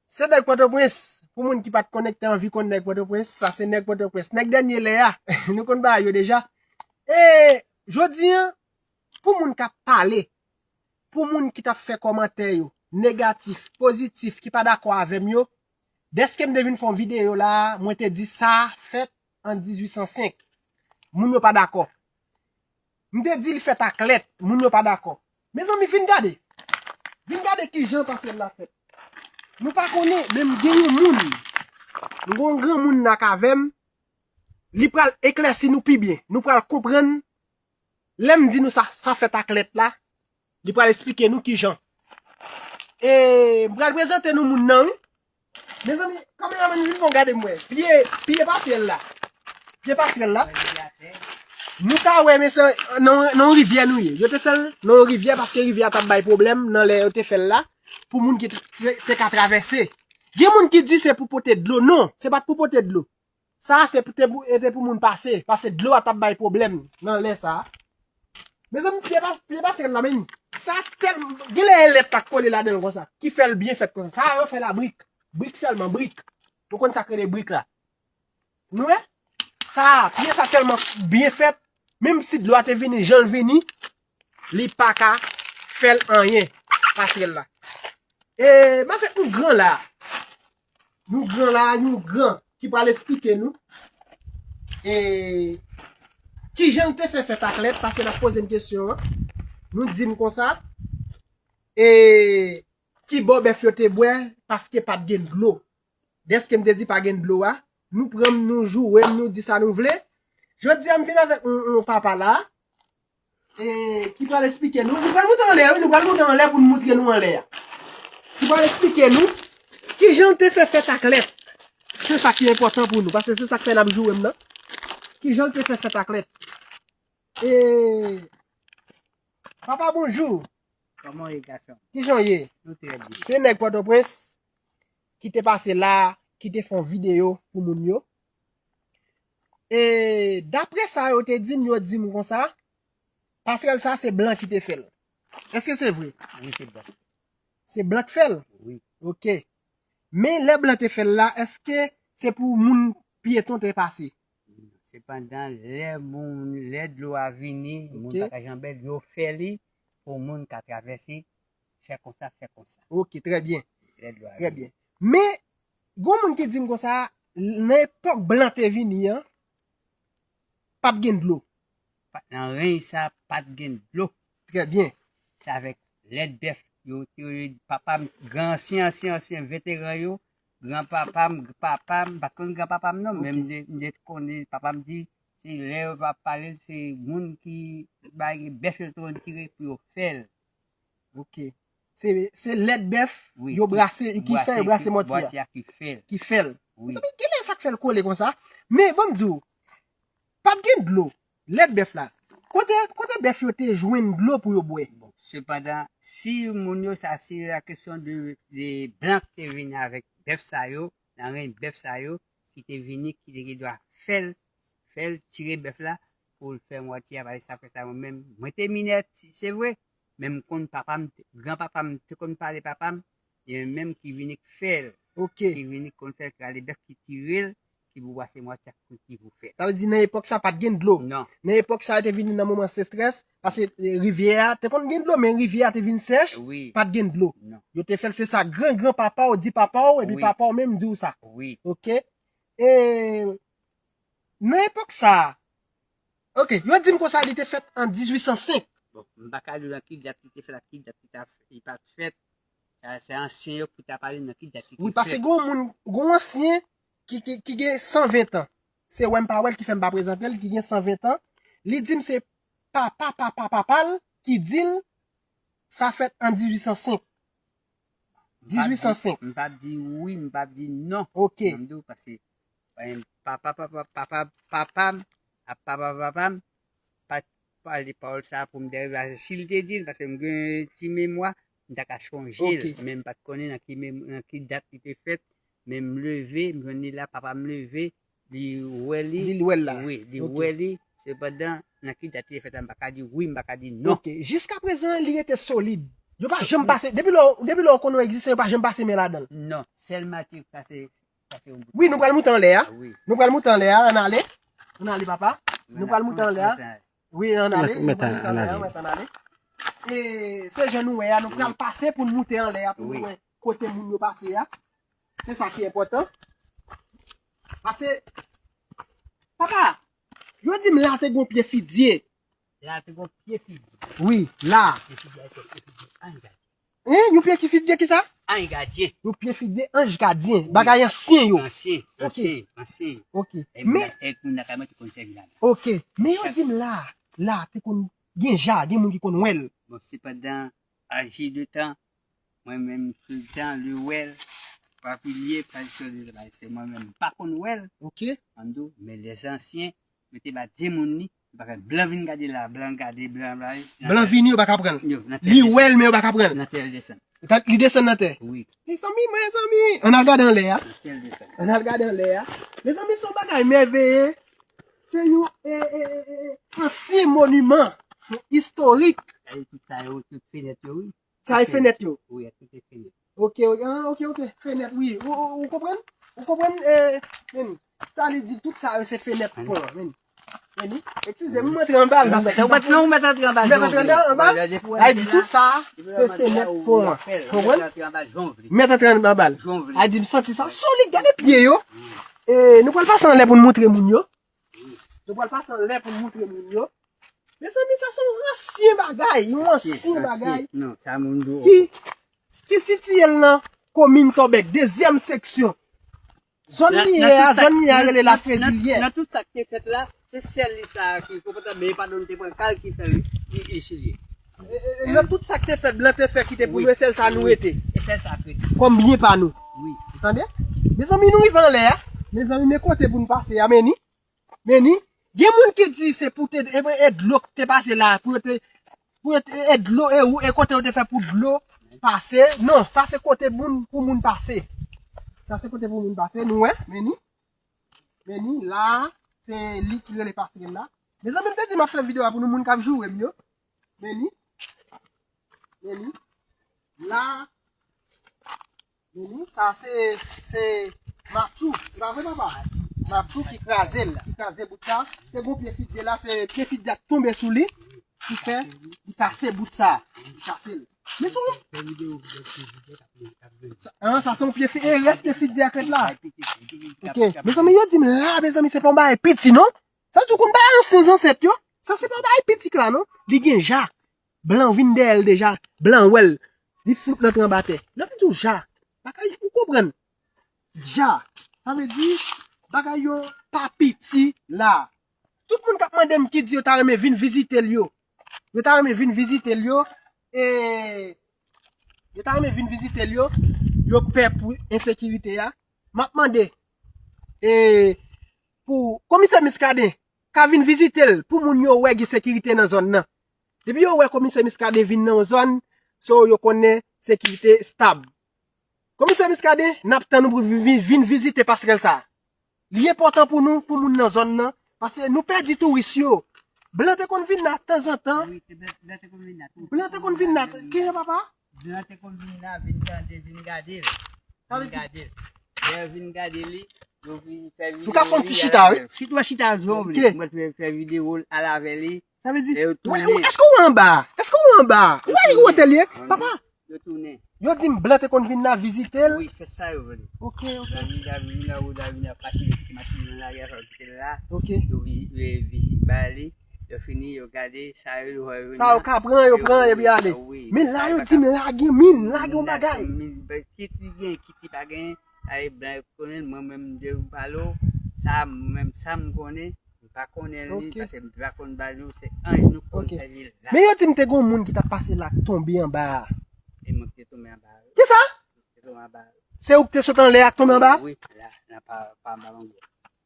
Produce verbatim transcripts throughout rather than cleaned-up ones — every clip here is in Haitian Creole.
Se nèg Pòtoprens. Pou moun ki pa t konnen, ki te anvi konn nèg Pòtoprens, sa se nèg Pòtoprens. Nèg dènye lè a, nou konn bagay yo deja. E jodi an, pou moun k ap pale, pou moun ki t ap fè kòmantè yo, negatif, pozitif, ki pa dakò avè m yo, dèske m te vin fè yon videyo la, mwen te di sa fèt an dizuit san senk. Moun yo pa dakò. M te di l fèt ak lèt, moun yo pa dakò. Mezanmi, vin gade. Vin gade kijan pasrèl la fèt. Nou pa konnen, men m gen yon moun. M gen yon granmoun nan k avè m. Li pral eklèsi nou pi byen. Nou pral konprann. Lè m di nou sa, sa fèt ak lèt la, li pral esplike nou kijan. E m pral prezante nou moun nan, wi. Mezanmi, kameramann, vin fè w gade m wè. Pye, pye pasrèl la. Pye pasrèl la. Nou ka wè, men se nan, nan yon rivyè nou ye. Yo te fè l nan yon rivyè paske rivyè a t ap bay pwoblèm nan lè yo te fè l la. Pou moun ki te, te ka travèse. Gen moun ki di se pou pote dlo. Non, se pa t pou pote dlo. Sa a se pou te pou, e te pou moun pase. Paske dlo a t ap bay pwoblèm nan lè sa a. Mezanmi, pye pa, pye pasrèl la, men sa tèlman, gen lè e lèt la k kole ladan l konsa, ki fè l byen fèt konsa. Sa a yo fè la brik. Brik sèlman, brik. Ou konn sa k rele brik la. Nou wè? Sa a, pye sa tèlman byen fèt, menm si dlo a te vini, jan l vini, li pa ka fè l anyen, pasrèl la. E, m avèk yon gran la. Yon gran la, yon gran ki pral esplike nou. E, kijan l te fè fèt ak lèt, paske n ap poze m kesyon an. Nou di m konsa. E, ki bò bèf yo te bwè, paske pa t gen dlo. Dèske m te di pa gen dlo a, nou pran m, nou joure m, nou di sa nou vle. Jodi a, m vin avèk yon, yon papa la, e, ki pral esplike nou. Nou pral moute anlè, wi, nou pral moute anlè pou n moutre nou anlè a. Ki pral esplike nou kijan l te fè fèt ak lèt. Se sa ki enpòtan pou nou, paske se sa k fè n ap joure m nan. Kijan l te fè fèt ak lèt. E, papa, bonjou. Kòman w ye, gason? Kijan w ye? Nou trè byen. Se nèg Pòtoprens ki te pase la, ki te fè yon videyo pou moun yo. E daprè sa yo te di m, yo di m konsa, pasrèl sa se blan ki te fè l. Èske se vre? Wi, se blan. Se blan k fè l? Wi. Ok. Men lè blan te fè l la, èske se pou moun pyeton te pase? Sepandan, lè moun, lè dlo a vini, moun Ok. pa ka janbe l, yo fè li pou moun ka travèse, fè konsa, fè konsa. Ok, trè byen. Lè dlo a Trè vini. byen. Men, gon moun ki di m konsa, nan epòk blan te vini an, pa t gen dlo. Pa- Nan reny sa, pa t gen dlo. Trè byen. Se avèk lèt bèf, yo, yo, papa m, gran ansyen, ansyen, ansyen veteran yo, gran papa m, papa m, m pa t konn gran papa m non, men Ok. m te, m te konnen, papa m di, se lè yo pa pale, se moun ki bay bèf yo te konn tire pou yo fè l. Ok. Se, se lèt bèf, Wi, yo ki brase, ki fè yo brase mòtye a. Mòtye a ki fè l. Ki fè l. Wi. Mezanmi, genlè sa k fè l kole konsa. Men, ban m di w, pa t gen dlo. Lèt bèf la. Kote, kote bèf yo te jwenn dlo pou yo bwè? Bon, sepandan, si moun yo, sa se la kesyon de, de blan ki te vini avèk bèf sa yo, nan reny bèf sa yo, ki te vini, ki te gen dwa fè l, fè l tire bèf la, pou l fè mòtye a, paske sa fè sa mwen menm, mwen te minè, se vre, men m konn papa m, gran papa m, te konn pale papa m, e menm ki vini k fè l, Ok. ki vini konn fè l, ki rale bèf, ki tire l, ki pou pase mòtye a, ki pou fè l. Sa vle di nan epòk sa pa t gen dlo. Non. Nan epòk sa yo te vini nan moman secherès, paske, e, rivyè a, te konn gen dlo, men rivyè a te vin sèch, Wi. pa t gen dlo. Non. Yo te fè l, se sa gran gran papa w di papa w, epi Wi. papa w menm di w sa. Wi. Ok. E nan epòk sa a, ok, yo di m konsa li te fèt an dizuit san senk. Bon, m pa ka di w nan ki dat li te fèt, ak ki dat li ta, li pa t fèt. Sa, se ansyen yo ki ta pale nan ki dat li te Wi, paske fèt. Gen yon moun, gen yon ansyen ki, ki, ki gen san ven tan. Se wè m pa wè l ki fè m pa prezante l, ki gen san ven tan. Li di m se papa, papa, papa l ki di l sa fèt an dizuit san senk. M p ap di, dizuit san senk. M p ap di wi, m p ap di non. Ok. Nan m di w, paske, eh, papa, papa, papa, papa m, ap papa, papa m, pa t pale pawòl sa a pou m te rive a, si l te di l, paske m gen ti memwa, m ta ka chonje l, Ok. men m pa t konnen nan ki mem-, nan ki dat li te fèt, men m leve, m jwenn li la, papa m leve, li wè li. Li wè l la. Wi, li Ok. wè li. Sepandan, nan ki dat li te fèt la, m pa ka di wi, m pa ka di non. Ok. Jiskaprezan, li rete solid. Yo pa janm pase. Depi lè, depi lè w konnen w egziste, yo pa janm pase men ladan l. Non, sèl mati k pase, pase yon bout. Wi, nou pral moute anlè a. Wi. Nou pral moute anlè a. Ann ale. Ann ale, papa. Nou pral moute anlè a. Wi, ann ale. Nou pral moute anlè a. Ann ale. E se jan nou wè a, nou pral pase pou n moute anlè a, pou nou wè kote moun yo pase a. Se sa ki enpòtan. Pase, papa, yo di m la te gon pye fidye. La te gon pye fidye. Wi, la. Pye fidye a se pye fidye anj gadyen. Hein, yon pye ki fidye ki sa? Anj gadyen. Yon pye fidye anj gadyen. Wi. Bagay ansyen yo. Ansyen, ansyen, ansyen. Ok. E men, e moun nan ka mete konn sèvi la. Ok. Men yo di m la, la te konn gen ja, gen moun ki konn wè l. Bon, se pandan aji de tan, mwen menm, tout tan, le wè l, pa pilye, pa se mwen menm, pa konn wè l. Ok. An do, men les anciens, yo te ba de moun li, yo pa ka, blan vin gade la, blan gade, blan la. Blan vini, yo pa ka pran l. Li wè l, men yo pa ka pran l. Nan tè l desann. Li desann nan tè. Wi. Mezanmi, mezanmi. Ann al gade anlè a. Nan tè l desann. Ann al gade anlè a. Mezanmi, se yon bagay mèveye. Se yon, e, e, e, e, e, ansyen moniman istorik. Sa e tout sa yo, tout fenèt yo, wi. Sa e fenèt yo? Wi, tout e fenèt. Ok, ok, ah, ok, ok. Fenèt, wi. Ou, ou, ou konprann? Ou konprann? E, men, sa li di tout sa yo se fenèt pon an, men. Men, eskize m, m antre anba l. Ou mèt, ou mèt, non, ou mèt antre anba l. Mèt antre anba l? Ay di tout sa, se fenèt pon an. Konprann? Mèt antre anba l. Ay di m santi sa solid, gade pye yo. E, nou pral pase anlè pou n montre moun yo. Nou pral pase anlè pou n montre moun yo. Mezanmi, sa se yon ansyen bagay, yon ansyen bagay. Non, sa moun di. Ki, ki sitiye l nan komin Tòbèk, dezyèm seksyon. Zòn li ye a, zòn li ye a rele Lafrezilyè. Nan tout sa k te fèt la, se sèl li sa a ki konpòtan, men e pa don te pran kal ki fè li, li, li chilye. E, e, e, nan tout sa k te fèt, blan te fè kite pou nou, e sèl sa nou rete. E sèl sa k rete. Kòm byen pa nou. Wi. Ou tande? Mezanmi, nou rive anlè a. Mezanmi, men kote pou n pase a, men ni. Men ni, gen moun ki di se pou te, e, e dlo ki te pase la, pou yo te, pou yo te, e dlo, e, ou, e kote yo te fè pou dlo pase. Non, sa se kote moun, pou moun pase. Sa se kote pou moun pase, nou wè, men ni. Men ni, la, se li ki rele pasrèl la. Mezanmi, m te di m ap fè videyo a pou nou moun k ap joure m yo. Men ni. Men ni. La, Mimi, sa se, se Machou. Se pa vre, papa? Machou ki kraze l, ki kraze bout sa. Te gon pye fidye la, se pye fidye a k tonbe sou li. Ki fè, li kase bout sa. Li kase l. Men sou. An, sa se yon pye fi-, e rès pye fidye a k ret la. Ok. Mezanmi, yo di m la, mezanmi, se pa yon bagay piti, non? Sa di w konn bagay ansyen zansèt yo? Sa se pa yon bagay piti k la, non? Li gen ja. Blan vin dèyè l deja, blan wè l. Li fout l antre anba tè. Lè m di w ja, bagay, ou konprann? Ja. Sa vle di, bagay yo pa piti la. Tout moun k ap mande m ki di yo ta renmen vin vizite l yo. Yo ta renmen vin vizite l yo. E, yo ta renmen vin vizite l yo. Yo pè pou ensekirite a. M ap mande, e, pou Komisè Muscadin ka vin vizite l pou moun yo wè gen sekirite nan zòn nan. Depi yo wè Komisè Muscadin vin nan yon zòn, so yo konnen sekirite estab. Komisè Muscadin, n ap tann ou pou vin, vin, vin vizite pasrèl sa a. Li enpòtan pou nou, pou moun nan zòn nan, paske nou pèdi touris yo. Blan te konn vin la tanzantan. Wi, te blan, blan te konn vin la tou. Blan te konn vin la, ki jan papa? Blan te konn vin la, vin tande, vin gade l. Sa vle di gade l. Lè yo vin gade li, yo vin fè videyo. Nou ka fè yon ti chita, wi. Chita, chita, jan w vle. Ok. Mwen fè, fè videyo al avè li. Sa vle di, lè yo tounen. Èske ou anba? Èske ou anba? Ou wè wotè l ye? Papa. Yo tounen. Yo di m blan te konn vin la vizite l. Wi, se sa yo vle. Ok, ok. Yo vin la, vin la, yo vin la, yo pase machin nan lari a, sa yo kite l la. Ok. Yo vi-, vi-, vizit ba li. Yo fini, yo gade, sa yo, yo vin la. Sa yo ka pran, yo pran, epi ale. Wi, men la, yo di m la gen min, la gen yon bagay. Kit li gen, kit li pa gen, sa e blan yo konnen l, mwen menm, m de ou pale w, sa, mwen menm, sa m konnen, m pa konnen li, paske m pa konn ba nou, se anj nou konn sèvi la. Men yo di m te gen yon moun ki t ap pase la k tonbe anba a. E mwen ki te tonbe anba a. Kisa? Te tonbe anba a. Se ou ki te sot anlè a k tonbe anba a? Wi, la, la pa, pa anba mango.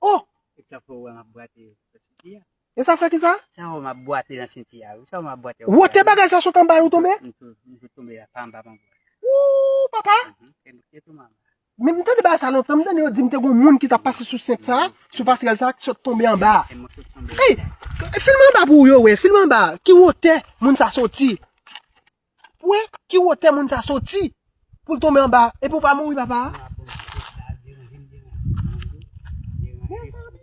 Oh! E sa fè w wè m ap bwate soti a. E sa fè kisa? Sa w m ap bwate nan senti a, wi. Sa w m ap bwate. Wote bagay sa sot anba yo tonbe? M tou, m tou tonbe la, pa anba mango. Wou, papa! Mhm, e m te tonbe anba. Men m tande bagay sa lontan, m tande yo di m te gon moun ki t ap pase sou sent sa, sou pasrèl sa, ki sot tonbe anba. E m sot tonbe. Ey, filme anba pou yo wè, filme anba. Ki wotè moun sa soti? Pou wè ki wotè moun sa soti. Pou l tonbe anba. Epi w pa mouri, papa. Mezanmi.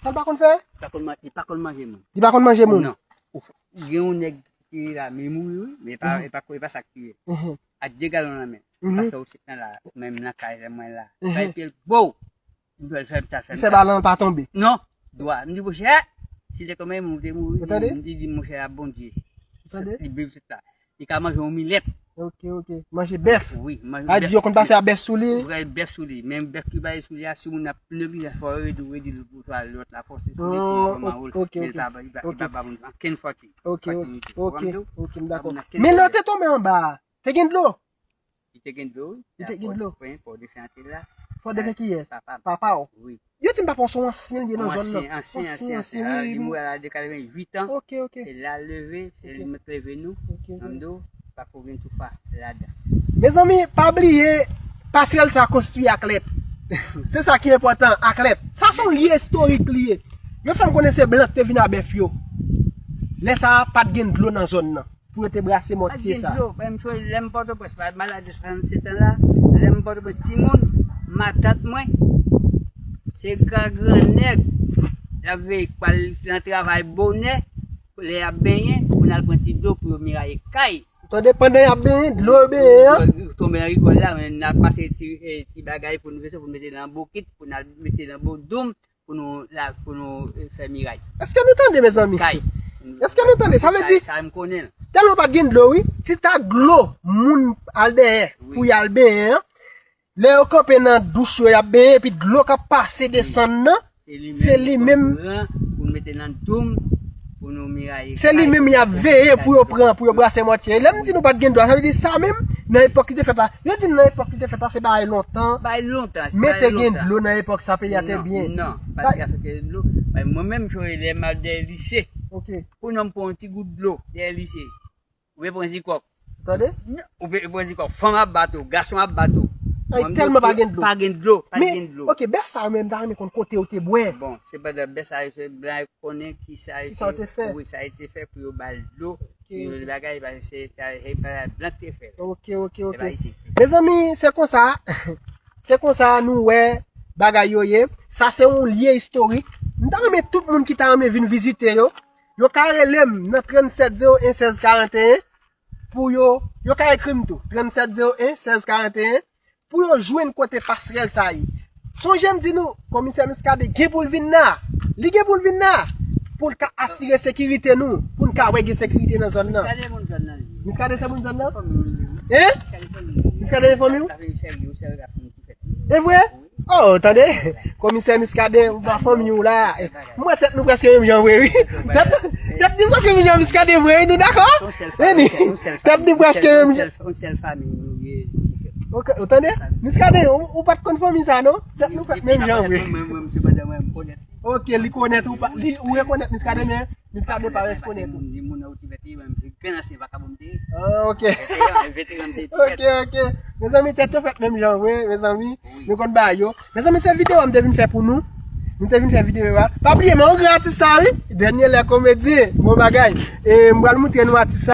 Sa l pa konn fè? Li pa konn man-, li pa konn manje moun. Li pa konn manje moun? Non. Ou f-, gen yon nèg ki la, men li mouri, wi, men li pa, li pa, li pa sa k ye. Mhm. Ak de galon nan men. Mhm. Pase ou sit nan la, menm nan kay la, mwen la. Mhm. Bay pye l, bo! M fè l fè m sa, fè m sa. Li fè balan pa tonbe? Non. Dwa. M di, monchè, si te konn manje moun, ou te mouri. Ou tande? M di, di, monchè, a Bondye. Ou tande? Li viv sit la. Li ka manje yon milèt. Ok, ok. Manje bèf. Wi, manje bèf. A di yo konn pase a bèf sou li. Ou ka bèf sou li. Men bèf ki bay sou li a, si moun ap neglijans, fò yo redi, redi l pou twa lòt la fòse sou li pou l manwo l. Ok, ok. Men li pa, li pa, li pa ba moun ankenn fòti. Ok, ok, ok, m dakò. Men lè w te tonbe anba a, te gen dlo? Li te gen dlo, wi. Li te gen dlo. Fò de fè antre la. Fò de fè kiyès? Papa m. Papa w. Wi. Yo di m papa w se yon ansyen li ye nan zòn nan. Ansyen, ansyen, ansyen, ansyen, wi. Li mouri a laj de katreventuit an. Ok, ok. Se la l leve, se li menm k leve nou. Ok, ok. Nan do, pa ko gen toufa ladan. Mezanmi, pa bliye, pasrèl sa konstwi ak lèt. Se sa ki enpòtan, ak lèt. Sa se yon lye istorik li ye. Yo fè m konnen se blan ki te vin a bèf yo. Lè sa a, pa t gen dlo nan zòn nan. Pou yo te brase mòtye sa. Pa t gen dlo. Mwen, m sonje lè m Pòtoprens, pa malad de swasannsèt an la, lè m Pòtoprens, timoun, matant mwen, se gran, gran nèg, l ap veye k pral nan travay bonè, lè y ap benyen, pou n al pran ti dlo pou yo miraye kay. Tande, pandan y ap benyen, dlo yo benyen an. Dlo tonbe nan rigòl la, men n ap pase ti, eh, ti bagay pou n vese, pou n mete nan bokit, pou n al mete nan bo doum, pou nou la, pou nou, eh, fè miray. Èske nou tande, mezanmi? Kay. Èske nou tande? Sa vle di, kay, sa m konnen. Tèlman pa t gen dlo, wi. Ti tak dlo, moun al dèyè, wi, pou y al benyen an. Lè yo kanpe nan douch yo, y ap benyen, epi dlo k ap pase, wi, desann nan, se li menm, se li menm, pran pou n mete nan doum, pou nou miraye kay. Se li menm y ap veye pou yo pran, pou yo brase mòtye. Lè m di nou pa t gen dlo, sa vle di sa menm, nan epòk ki te fèt la. Yo di m nan epòk ki te fèt la, se bagay lontan. Bagay lontan, se bagay lontan. Men te gen dlo nan epòk sa, peyi a te byen. Non, non, pa t gen afè dlo. Mwen menm, m sonje lè m al dèyè lise. Ok. Pou nonm pran yon ti gout dlo dèyè lise. Ou vle pran zikòk. Tande? Ou vle pran zikòk. Fanm ap bat ou, gason ap bat ou. Ay, tèlman pa gen dlo. Pa gen dlo, pa gen dlo. Men, ok, bèf sa yo menm, m ta renmen konn kote yo te bwè. Bon, sepandan, bèf sa yo, se blan yo konnen ki sa yo te fè. Ki sa yo te fè? Wi, sa yo te fè pou yo ba l dlo. Ok, ok. Ti bagay, paske se, se, se pa blan ki te fè l. Ok, ok, ok. Se pa isit. Mezanmi, se konsa. Se konsa nou wè bagay yo ye. Sa se yon lye istorik. M ta renmen tout moun ki ta renmen vin vizite yo, yo ka rele m nan trannsèt zewo en sèz karanteyen pou yo, yo ka ekri m tou, trannsèt zewo en sèz karanteyen, pou yo jwenn kote pasrèl sa ye. Sonje m di nou, komisè Muscadin gen pou l vin la. Li gen pou l vin la. Pou l ka asire sekirite nou. Pou n ka wè gen sekirite nan zòn nan. Muscadin se moun zòn nan li ye. Muscadin se moun zòn nan? Fanmi w li ye. Hein? Muscadin fanmi w li ye. Muscadin e fanmi w? Sa vle di sèl yo, sèl ras moun ki fèt. E vre? Wi. Oh, tande. Komisè Muscadin, ou pa fanmi w la. Mwen tèt nou prèske menm jan vre, wi. Tèt, tèt nou prèske menm jan Muscadin vre, wi, nou dakò? Vini. Tèt nou prèske menm jan. Yon sèl fanmi nou ye ki fèt. Ok, ou tande? Muscadin, ou, ou pa t konn fanmi sa, non? Tèt nou fèt menm jan vre. Mwen, mwen, mwen, sepandan, mwen, m konèt. Ok, li konèt ou pa, li, ou rekonèt Muscadin, men Muscadin pa rekonèt ou. Moun, moun nan Otivèt, li, mwen, se gran ansyen vakabon m te ye. Ah, ok. Veteran, veteran m te ye. Ok, ok. Mezanmi, tèt yo fèt menm jan vre, mezanmi. Wi. Nou konn bagay yo. Mezanmi, se videyo a m te vin fè pou nou. Nou te vin fè videyo a. Pa bliye, men yon gran atis sa, wi. Dènye lè komedyen, bon bagay. E m pral moutre nou atis sa.